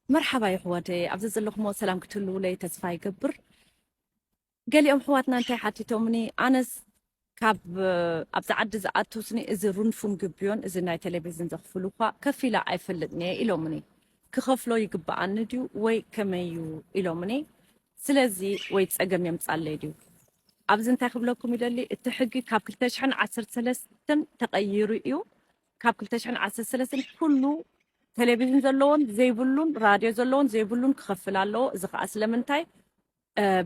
መርሓባ ይሕዋተይ፣ ኣብዚ ዘለኹሞ ሰላም ክትህልውለይ ተስፋ ይገብር። ገሊኦም ሕዋትና እንታይ ሓቲቶምኒ፣ ኣነስ ካብ ኣብዚ ዓዲ ዝኣቱስኒ እዚ ሩንፉን ግብዮን እዚ ናይ ቴሌቪዝን ዘኽፍሉ እኳ ከፊለ ኣይፈልጥን እየ ኢሎምኒ። ክኸፍሎ ይግብኣኒ ድዩ ወይ ከመይ እዩ ኢሎምኒ። ስለዚ ወይ ጸገም የምጻለይ ድዩ? ኣብዚ እንታይ ክብለኩም ይደሊ፣ እቲ ሕጊ ካብ ክልተ ሽሕን ዓሰርተ ሰለስተን ተቐይሩ እዩ። ካብ ክልተ ሽሕን ዓሰርተ ሰለስተን ኩሉ ቴሌቪዝን ዘለዎን ዘይብሉን፣ ራድዮ ዘለዎን ዘይብሉን ክኸፍል ኣለዎ። እዚ ኸኣ ስለምንታይ?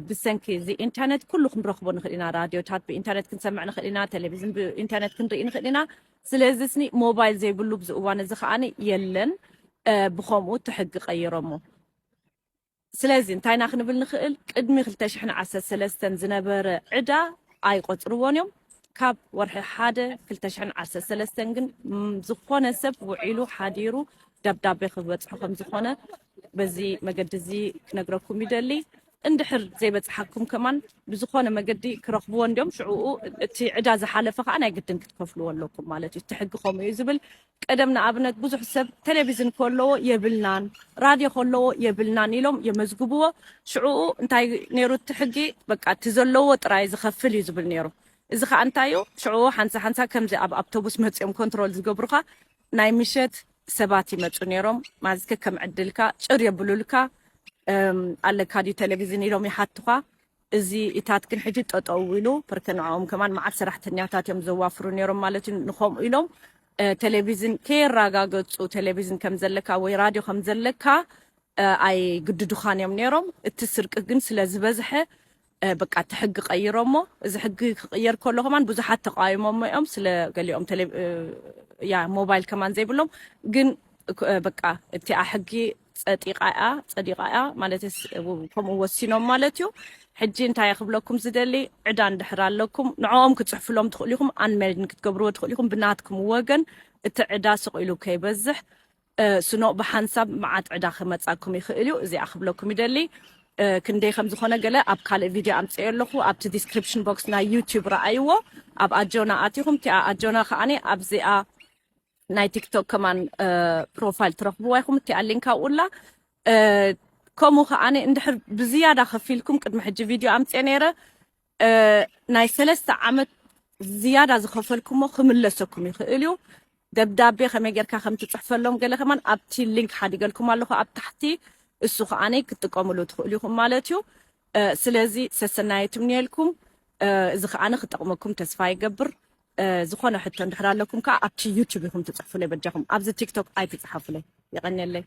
ብሰንኪ እዚ ኢንተርኔት ኩሉ ክንረኽቦ ንኽእል ኢና። ራድዮታት ብኢንተርኔት ክንሰምዕ ንኽእል ኢና፣ ቴሌቪዝን ብኢንተርኔት ክንርኢ ንኽእል ኢና። ስለዚ ስኒ ሞባይል ዘይብሉ ብዚ እዋን እዚ ከዓኒ የለን። ብኸምኡ እቲ ሕጊ ቀይሮሞ። ስለዚ እንታይ ኢና ክንብል ንኽእል? ቅድሚ ክልተ ሽሕን ዓሰርተ ሰለስተን ዝነበረ ዕዳ ኣይቆጽርዎን እዮም። ካብ ወርሒ ሓደ ክልተ ሽሕን ዓሰርተ ሰለስተን ግን ዝኾነ ሰብ ውዒሉ ሓዲሩ ደብዳቤ ክበጽሖ ከም ዝኾነ በዚ መገዲ እዚ ክነግረኩም ይደሊ። እንድሕር ዘይበጽሓኩም ከማን ብዝኾነ መገዲ ክረኽብዎ እንዲዮም። ሽዕኡ እቲ ዕዳ ዝሓለፈ ከዓ ናይ ግድን ክትከፍልዎ ኣለኩም ማለት እዩ። እቲ ሕጊ ከምኡ እዩ ዝብል። ቀደም ንኣብነት ብዙሕ ሰብ ቴሌቪዝን ከለዎ የብልናን፣ ራድዮ ከለዎ የብልናን ኢሎም የመዝግብዎ። ሽዕኡ እንታይ ነይሩ እቲ ሕጊ? በቃ እቲ ዘለዎ ጥራይ ዝኸፍል እዩ ዝብል ነይሩ። እዚ ከዓ እንታይ እዩ? ሽዕኡ ሓንሳ ሓንሳ ከምዚ ኣብ ኣውቶቡስ መፂኦም ኮንትሮል ዝገብሩኻ ናይ ምሸት ሰባት ይመፁ ነይሮም። ማለት ከም ዕድልካ ጭር የብሉልካ። ኣለካ ድዩ ቴሌቪዝን ኢሎም ይሓቱኻ። እዚ ኢታት ግን ሕጂ ጠጠው ኢሉ፣ ፐርከ ንዕኦም ከማን መዓት ሰራሕተኛታት እዮም ዘዋፍሩ ነይሮም ማለት እዩ። ንኸምኡ ኢሎም ቴሌቪዝን ከየራጋገፁ ቴሌቪዝን ከም ዘለካ ወይ ራድዮ ከም ዘለካ ኣይግድዱኻን እዮም ነይሮም። እቲ ስርቂ ግን ስለ ዝበዝሐ በቃ እቲ ሕጊ ቀይሮሞ። እዚ ሕጊ ክቕየር ከሎ ከማን ብዙሓት ተቃይሞሞ እዮም። ስለ ገሊኦም ያ ሞባይል ከማን ዘይብሎም ግን በቃ እቲኣ ሕጊ ጸዲቓ እያ፣ ጸዲቓ እያ ማለት ከምኡ ወሲኖም ማለት እዩ። ሕጂ እንታይ ክብለኩም ዝደሊ፣ ዕዳ እንድሕር ኣለኩም ንዕኦም ክጽሕፍሎም ትኽእሉ ኢኹም፣ ኣንሜልድን ክትገብርዎ ትኽእሉ ኢኹም። ብናትኩም ወገን እቲ ዕዳ ስቕ ኢሉ ከይበዝሕ ስኖ ብሓንሳብ መዓት ዕዳ ክመጻኩም ይኽእል እዩ። እዚኣ ክብለኩም ይደሊ። ክንደይ ከም ዝኾነ ገለ ኣብ ካልእ ቪድዮ ኣምጽኦ ኣለኹ። ኣብቲ ዲስክሪፕሽን ቦክስ ናይ ዩቲዩብ ረኣይዎ። ኣብ ኣጆና ኣቲኹም እቲኣ ኣጆና ከዓኒ ኣብዚኣ ናይ ቲክቶክ ከማን ፕሮፋይል ትረኽብዋ ኢኹም። እቲኣ ሊንክ ኣብኡላ። ከምኡ ከዓኒ እንድሕር ብዝያዳ ከፊልኩም፣ ቅድሚ ሕጂ ቪድዮ ኣምጽኦ ነይረ፣ ናይ ሰለስተ ዓመት ዝያዳ ዝኸፈልኩሞ ክምለሰኩም ይኽእል እዩ። ደብዳቤ ከመይ ጌርካ ከም ትጽሕፈሎም ገለ ከማን ኣብቲ ሊንክ ሓዲገልኩም ኣለኹ ኣብ ታሕቲ። እሱ ከዓኒ ክትጥቀምሉ ትኽእሉ ኢኹም ማለት እዩ። ስለዚ ሰሰናይ ትምንየልኩም። እዚ ከዓኒ ክጠቕመኩም ተስፋ ይገብር። ዝኾነ ሕቶ እንድሕር ኣለኩም ከዓ ኣብቲ ዩቲዩብ ኢኹም ትጽሕፉለይ በጃኹም። ኣብዚ ቲክቶክ ኣይትጽሓፉለይ። የቐንየለይ።